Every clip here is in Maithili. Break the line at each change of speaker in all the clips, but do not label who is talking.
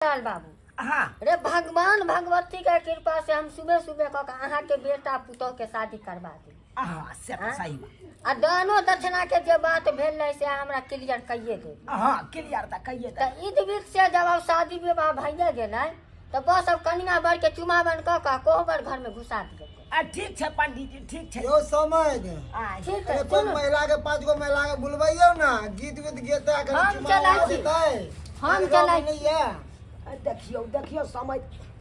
लाल बाबू।
हाँ।
रे भगवान भगवती के कृपा से हम सुबह सुबह कऽ के अहाँ के बेटा पुतोह के शादी करवा दी।
हाँ, से तऽ
हाँ?
सही बात।
आ दानो दक्षिणा के जे बात भेल रहे से हमरा क्लियर कहिए दे।
हाँ, क्लियर तऽ कहिए दे।
तऽ ईद बीत से जब आब शादी विवाह भइए गेलै तऽ बस अब कनिया बर के चुमावन कऽ के कोहबर घर में घुसा दियौ।
आ ठीक छै पंडीजी, ठीक छै।
यौ समय के।
आ,
ठीक है,
अरे कोन
सुनू।
महिला के पांच गो महिला के बुलबैयौ ना, गीत उत गेतै कनि
हम
चुमा
चलै
उमा
छी।
देतै।
हम
अरे
चलै
गाँवमे नहि यऽ।
आ देखियौ देखियौ समय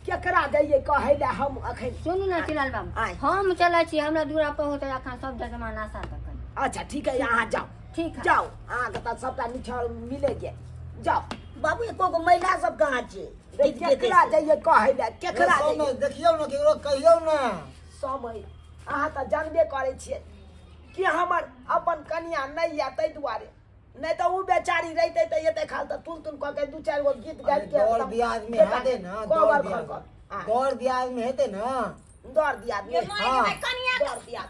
केकरा दैयै कहै लए हम अखन।
सुनू ने चिलाल बाबू,
आँय।
हम चलै छी, हमरा दूरा पर होतै अखन सब जजमान आशा तकन।
अच्छा ठीक है, अहाँ जाउ।
ठीक है।
जाउ, अहाँके तऽ सबटा निछाड़ मिले गेल, जाउ।
बाबू एको गो महिला सब कहाँ छै?
रे,
गीत गेतै
केकरा
से?
दैयै कहै लए, केकरा
यौ समय
दैयै?
देखियौ ने, केकरो कहियौ ने।
समय अहाँ तऽ जानबे करै छियै कि हमर अपन कनिया नहि यऽ, ताहि दुआरे नहि तऽ ओ बेचारी रहितै तऽ एते खाल तऽ तुल तुल कऽ के दू चारि गो गीत गाबि के
दौड़
एकदम
दियाद में
बेटा
हेतै ना,
कोबर
दौड़
घर
दियाद।
कऽ। आ,
दौड़ दियाद में हेतै ना।
दौड़ दियाद में।
हाँ।
कनिया
दौड़ दियाद।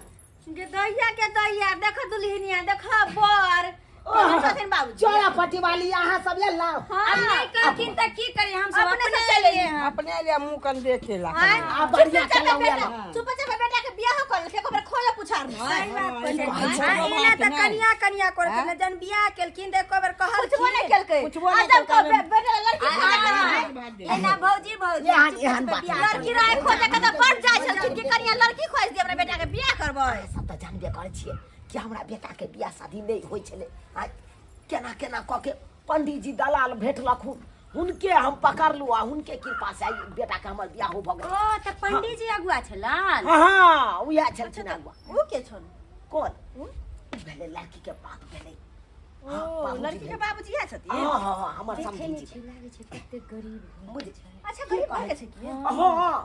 गे दैया के दैया, देख दुल्हनिया, देख बर केहन छथिन बाबूजी।
चोरा पट्टी वाली अहाँ सब ये लाओ।
हाँ।
अब नहीं कहथिन तऽ की करी हम सब?
अपने
अपने
से चलि
एलियै हँ।
अपने लिए मुंह कन देखे ला।
आँय?
आ बढ़िया
चुपे
चलाउ
बेटा,
यार।
चुपे चापे बेटा के बियाह कर लेलकै, एको बेर खोजे पुछार नहि।
सही बात कहै
कहै
छै।
छै।
हाँ, एना तऽ कनिया कनिया करैत छलै, जहन बियाह केलखिन तऽ एको बेर
पुछबो नहि
कहलखिन?
केलकै।
पुछबो
आ
नहि
जब
केलकै।
बेटा लड़की खोजे के रहै।
एना भौजी भौजी
एहन
चुपे
एहन
चुपे
बात
बियाह
नहि।
लड़की रहै खोजे के तऽ बड़ जाइ छलखिन कि कनिया लड़की खोजि दे, हमरा बेटा के बियाह करबै।
सब तऽ जानबे करै छियै कि हमरा बेटा के बियाह शादी नहि होइ छलै। आ केना केना कऽ के पंडीजी दलाल भेटलखुन, हुनके हम पकड़लहुँ आ हुनके कृपा से आइ बेटा के हमर बियाहो भऽ गेल।
ओ तऽ पंडीजी अगुआ छलन?
हाँ, उएह छलखिन अगुआ।
उ के छल?
कोन? उ भेलै लड़की के बाप भेलै। हाँ,
ओ
बाबूजी
लड़की के
भेलै।
बाबूजी इएह छथिन?
हाँ हाँ हाँ, हमर
देखै
समधी
नहि
जी।
छै, लागै छै कते गरीब घर
बुझ
छै।
अच्छा गरीब घर के छै की?
हाँ हाँ,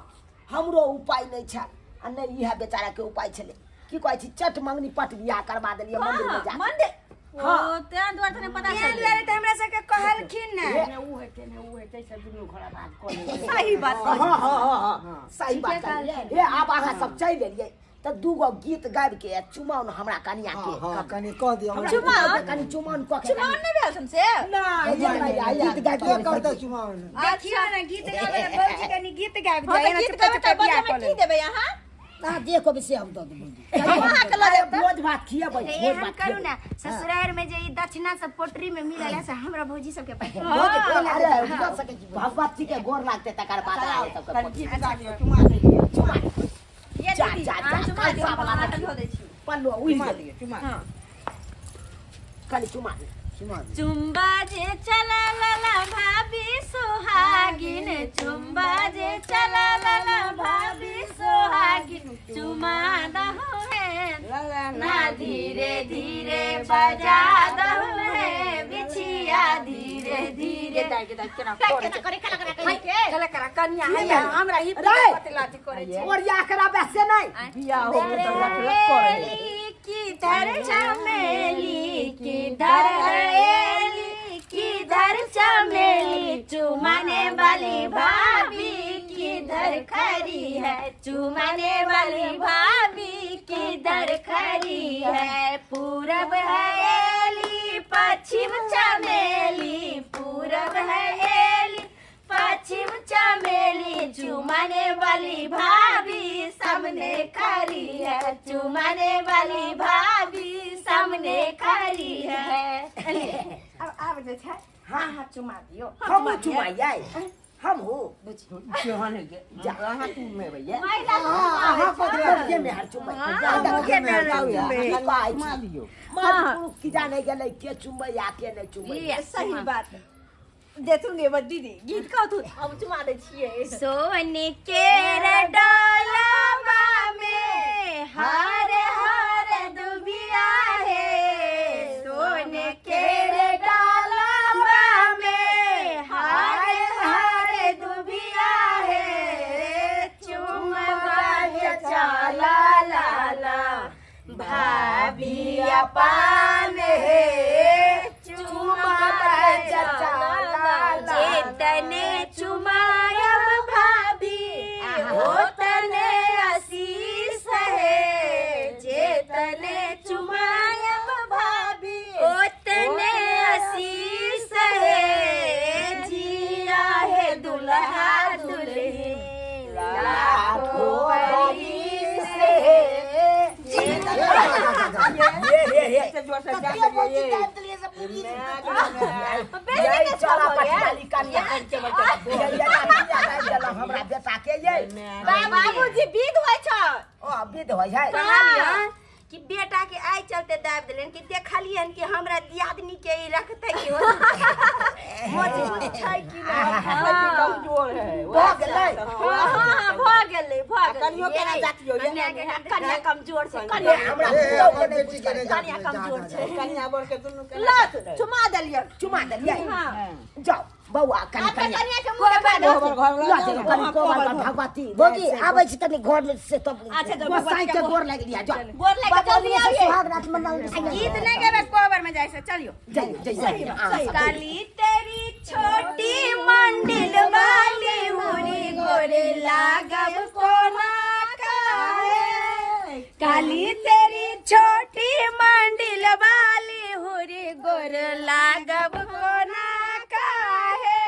हमरो उपाय नहि छल आ नहि इएह बेचारा के उपाय छलै। की कहै छी, चट मंगनी पट बियाह करवा देलियै मंदिर में
कहाँ?
जाके।
मंदिर?
हाँ।
ओ तें दुआरे तने पता
तें
चल
दुआरे तऽ हमरा सबके कहलखिन ने।
ने ऊ हेतै ने ऊ हेतै, सब दुनू घर आबाद कऽ लेबै।
सही बात
हाँ
कहै
हाँ हाँ हाँ, सही
ठीके
बात कहलियै।
कहलखिन।
हे आब अहाँ सब चलि एलियै तऽ दू गो गीत गाबि के चुमाउन हमरा कनिया के।
हाँ हाँ, कनि कऽ दियौ।
हमरा
चुमाउन?
कनिया के कनि चुमाउन कऽ के।
चुमाओन नहि भेल छन से?
नहि, गीत गाबि
के
के
करतै चुमाउन?
देखियौ ने गीत गाबै लए भौजी, कनि गीत गाबि
हाँ
दिअ,
तऽ
एना
गीत
चुपे
गाबै
चुपे
तऽ
बियाह
बदलामे
कऽ
की
लेब।
देबै अहाँ?
अहाँ जे कहबै से हम दऽ देबै।
हम अहाँके लऽ
अरे
जायब तऽ?
भोज भात खियेबै,
हे,
भोज
एहन
भात
करू
खियेबै।
ने, ससुरारि में जे ई दक्षिणा सब पोटरी में मिलल है से हमरा भौजी सबके पैसा।
अरे दऽ सकै छी, भगवती के गोर लागतै तकर बाद अहाँ सबके
कनि गीत गा दियौ, चुमा दै छियै।
चुमा
ये
जा
दीदी,
जा
अहाँ
जा,
चुमा दियौ,
कलसा
हम
वाला
अहाँके
देखियौ।
धो दै छी।
पल्लू उड़ि
चुमा
गेल।
दियौ, चुमा।
कनि चुमा दियौ।
चुमा दियौ।
चुम्बा जे चला लला भाभी सोहागिन, चुम्बा जे चला लला भाभी सोहागिन, चुमा दहु है ना धीरे धीरे, बजा दहु है बिछिया धीरे धीरे।
केना करे, केना करे के?
कला करा कनिया है हमरा ही
रे!
पतलाती करे छै।
ओरिया करा बेसे नहि।
बियाह हो गेल तऽ लख लख करै।
किधर चमेली, किधर हरेली, किधर चमेली, चुमाने वाली भाभी किधर खड़ी है, चुमाने वाली भाभी किधर खड़ी है। पूरब हरेली पश्चिम चमेली, पूरब हरेली पश्चिम चमेली, चुमाने वाली भाभी सामने खड़ी है, चुमाने वाली भाभी सामने खड़ी है। अब आब जे छै हाँ हाँ चुमा दियौ।
हमहूँ चुमाइयै, हमहूँ।
केहन हेतै? अहाँ चुमेबै ये?
महिला सब
अहाँ कथी लए?
के मेहर चुमै?
के मेहर चुमबै?
की कहै
चुमा
छी?
दियौ।
मर्द पुरुष की जाने गेलै के चुमबै आ के नहि चुमबै।
सही बात देथुन गे दीदी, गीत कहथुन, हम चुमा दै छियै।
सोने के डोलबा में हर हर दुबिया है, सोने के डोलबा में हर हर दुबिया है, चुमवा के चला लाला भाभी अपान है, चुमा जितने चुमायब भाभी ओतने आशीष है, जितने चुमायब भाभी ओतने आशीष है, जिया है।
दुल्हा दुल्हिन
लाखों
बरिस से
ये ये ये
से जोर से जा
कते भौजी
ये
दाबि देलियै से पूरी
ये चला पटियाली कनिया ये ये दाबि देलहुँ हमरा बेटा के ये
बाबूजी विध होइ छै
ओ विध होइ है
कहलियन कि बेटा के आइ चलते दाबि देलनि कि देखलियन कि हमरा दियादनी के ई रखतै कि मजबूत छै कि नहि।
कमजोर है
भऽ गेलै
हाँ हाँ भऽ गेलै भऽ गेलै
कनियो केना जातियो ये
कन्या के कन्या कमजोर छै
ये
कन्या
हमरा
ए,
पुतहु के
अपन
नहि
बेटी के
बुझल
नहि
कन्या कमजोर छै
कनिया बर के दुनू के
लत चुमा देलियन
चुमा देलियै
हाँ
जाओ बौआ कनि
आपके
कनिया
कन्या के मुँह देखा दो
कोबर घर
लऽ जाओ कनि कोबर पर भगवती
भौजी आबै छी तनी घर में से तब
अच्छा तो
गोसाई के गोर लागि लिया जाओ
गोर लागि जल्दी
बाबा
आइए
सुहाग रात मनाउ
गीत नहि गेबै कोबर में जाइ से चलियो
जाइयो जाइयो अहाँ सब
काली तेरी छोटी मंडिल वाली हुरी गोरे लागब कोना काहे काली तेरी छोटी मंडिल वाली हुरी गोरे लागब कोना काहे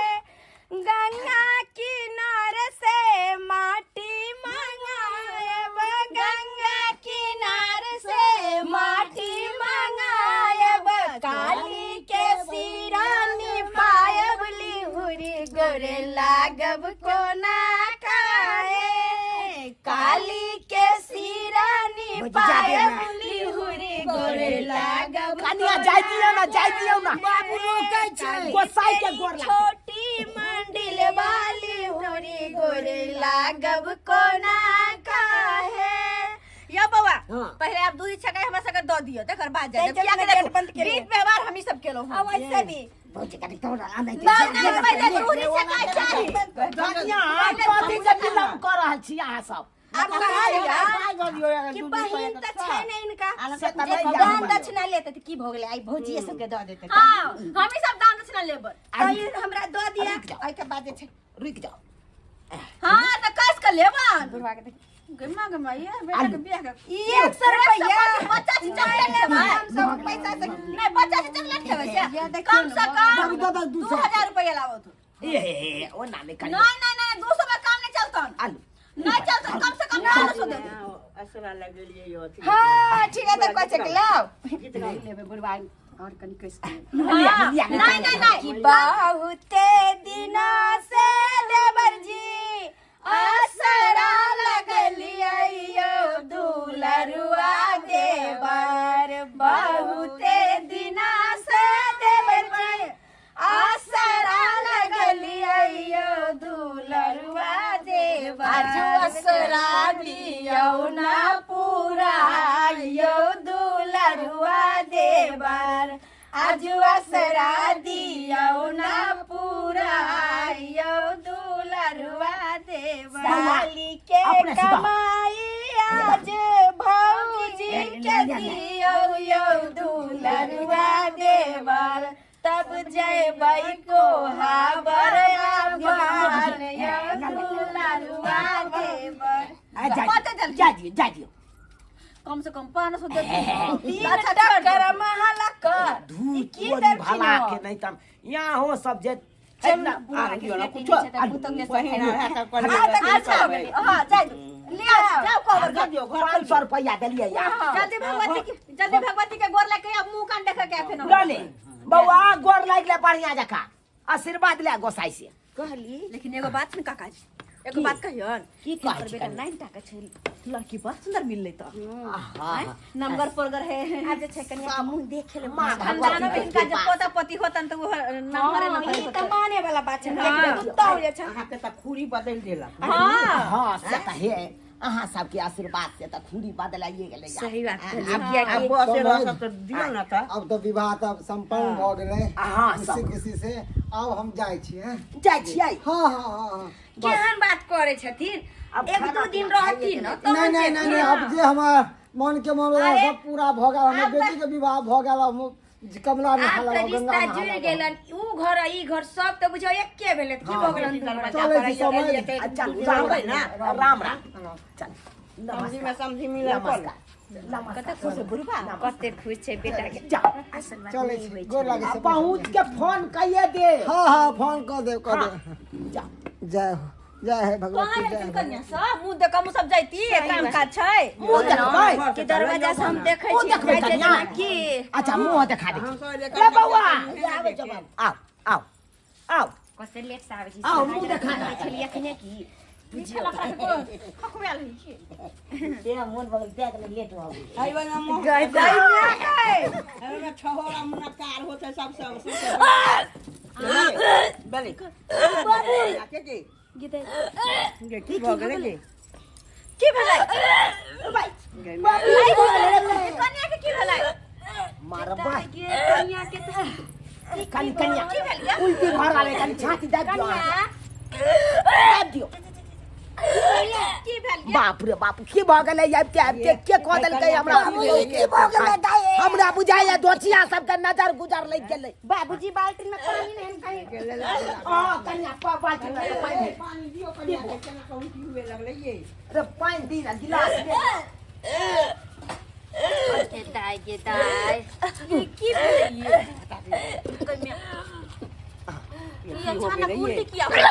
गंगा किनार से माटी मंगाएब गंगा किनार से माटी मंगाएब काली के सिरानी पायब लिहुरी गोरे लागब कोना काहे काली के सिरानी
भौजी, जा दियौ ना।
पायब लिहुरी गोरे लागब
कनिया जाय दियौ ना जाय दियौ ना
बाबू रोकै छै
गोसाई के गोर लागि
छोटी मंडिल वाली हुरी गोरे लागब कोना काहे
या बौआ
हाँ।
पहले आप दूध छकाई हमरा सबके दऽ दियौ तकर बाद जाय
तै
किया
चलते
के
गेट
देखो
बंद केलियै।
बीच व्यवहार हमही सब केलहुँ
आ वैसे भी
भौजी कनी तोरा आनै
ना ना पहिले दूध छकाई चाही
कनिया कथी के विलम्ब कऽ रहल छी अहाँ सब
आब कहलियै कि बहिन तऽ छै ने इनका
से तऽ
जे
नहि
दान
याद
दक्षिणा लेतै तऽ की भऽ गेलै आइ भौजीए सबके दऽ देतै
हाँ हमही सब दान दक्षिणा लेबै
तऽ ई हमरा दऽ दिअ
रुकि जाओ
एहिके बाद जे छै
रुकि जाओ
हाँ तऽ कस के लेबन
बुढ़वा के देख
गमा गमा ये बेटा के बियाह के
ई 100 रुपैआ
बच्चा से चॉकलेट खेबै
हम सब पैसा से
नहीं बच्चा से चॉकलेट खेबै
ये
से
देखियौ
कम
ने,
से कम
बाबू दऽ दऽ 200
2000 रुपैआ लाबो तू
ए हे हे ओ ना नहीं कनिया
नहीं नहीं नहीं 200 में काम नहीं चलतन
आलू
नहीं चलतन कम से कम 500 दे दे
असरा लगेलियै यो अथी
हाँ ठीक है तऽ कहै छै कि लाउ
गीत गाउ
लेबै बुढ़वा और कनी कस के
हाँ,
लिया,
नहीं नहीं नहीं
कि बहुते दिना से देवर जी आसरा लगलियै दुलरुआ देवर बहुते दिना से देवर जी आसरा लगलियै दुलरुआ देवर आसरा दियौ ना पूरा यौ दुलरुआ देवर आजु असरा दियौ ना पूरा यौ दुलरुआ देवर साली के
अपने से बात।
कमाई आज भौजी के दियौ यौ दुलरुआ देवर तब जयबै कोहाबर आभार यौ दुलरुआ देवर
आ, जा दियौ, जा दियौ जा दियौ
कम से कम 500 दे दे
तीन
अच्छा, छोड़ दे।
टक्कर महला कर
धू
ई की
तोरी
देलखिन
भला
हँ?
के नहीं तम यहाँ हो सब जे
चल
ना,
बुढ़ा
आ,
के
दियौ ना,
बेटी
कुछो।
छै तऽ पुतहु के
बहिन
संगे
है तऽ
हाँ,
कनिया
अच्छा हो गेलै हाँ जाय दू ले आओ जाओ कोबर
दऽ दियौ घर
500 रुपया देलियै यार
जल्दी भगवती के जल्दी भगवती के गोर लग के अब मुंह कान देखे के फेन
लऽ ले बौआ गोर लागि ले बढ़िया जकाँ आशीर्वाद ले गोसाई से
कहली
लेकिन एगो बात ने काका जी एगो बात कहियन
की
हिनकर
कहै छी
बेटा
कनी?
9 टाका छै लड़की बड़ सुंदर मिललै तऽ
आहा,
नमगर पोरगर है
आब जे छै कनिया के मुंह देखे ले
माँ
खानदानो में हिनका जब पोता पोती होतन तऽ ओहो नमहरे
हाँ,
नमहरे
ई तऽ
होतन
माने वाला बात छै
हाँ।
देख कुत्ता हो जाइ छै
अहाँके तऽ खूरी बदलि देलक
हाँ
हाँ से तऽ हे अहाँ सबके आशीर्वाद से तऽ खूरी बदलाइए गेलै यार।
सही बात कहलियै
आब
कियाकि
बसे रहत तऽ दियौ ने तऽ
अब तऽ विवाह तऽ सम्पन्न भऽ गेलै
हाँ,
खुशी
सब।
खुशी से आब हम जाइ छी हैं
जाइ छियै
हाँ हाँ हाँ हाँ बस।
केहन बात करै छथिन
आब
एक
खाना
दू दिन
पीना
रहथिन ने तहन
नहीं नहीं नहीं नहीं अब जे हमर मन के मन
अरे,
सब पूरा भऽ गेल हमर
आब तऽ-
बेटी के विवाह भऽ गेल हम कमला नहा
आब तऽ
लेब गंगा
रिश्ता
नहा
जुड़ि
लेब
गेलन ऊ घर आ ई घर सब तऽ बुझियौ एके भेलै की भऽ गेलन दू घर
चलै छी समझ
आ, चल राम राम राम राम चल
समझी में समझी मिलल कल
नमस्कार नमस्कार
कते खुश है बुढ़बा कते खुश छै बेटा के
जाओ
असल बात
चलै
ई
छी
होइ छै।
गोर लागै
आ
छै
पहुँच के फोन कहिए दे
हाँ हाँ फोन कऽ देब कऽ देब
जा
जय हो, जय है भगवती,
कहाँ
जय
एलखिन
हो।
कन्या सब मुँह देख हम सब जाइती काम काज छै।
मुँह देखबै?
कि दरवाजा से हम देखै
मुँह
छी,
देखबै
जाइ छै
कन्या?
जेना की।
अच्छा, मुँह देखा दे।
हम सब
ले बौआ, आबै जवाब। आओ आओ आओ।
कसे लेट से आबै छी।
आओ, मुँह देखा दे।
छलियै अखने की।
खखुआल होइ छै।
तेरा मोन बगल देख ले, लेट हो गेल।
आई वाला मुँह
गई
एहिमे छहोरा मुनक्कार होतै सब सब बले के के गे की भऽ गेलै गे?
की भेलै? कन्या के की भेलै?
मारबा।
गे कनिया के तऽ
कनि कनिया
की भेल गे?
उल्टी भऽ रहल है, कनि छाती दाबि दियौ अहाँ। दाबि दियौ।
की भेल गे?
बाप रे बाप, की भऽ गेलै? आबिते आबिते के कऽ देलकै हमरा?
की भऽ गेलै दाइ?
हमरा बुझाइया दोचिया सबके नजर गुजर लागि गेलै।
बाबूजी, बाल्टी में पानी नहीं कहीं।
हँ कनिया, बाल्टी में पानि दे।
पानि दियौ कनिया के, केना कऽ उल्टी हुए लगलै ये।
अरे पानि दी ना गिलास में।
गे दाइ, गे दाइ।
की भेलै ये कन्या? ई अच्छा ना उल्टी किया भेल?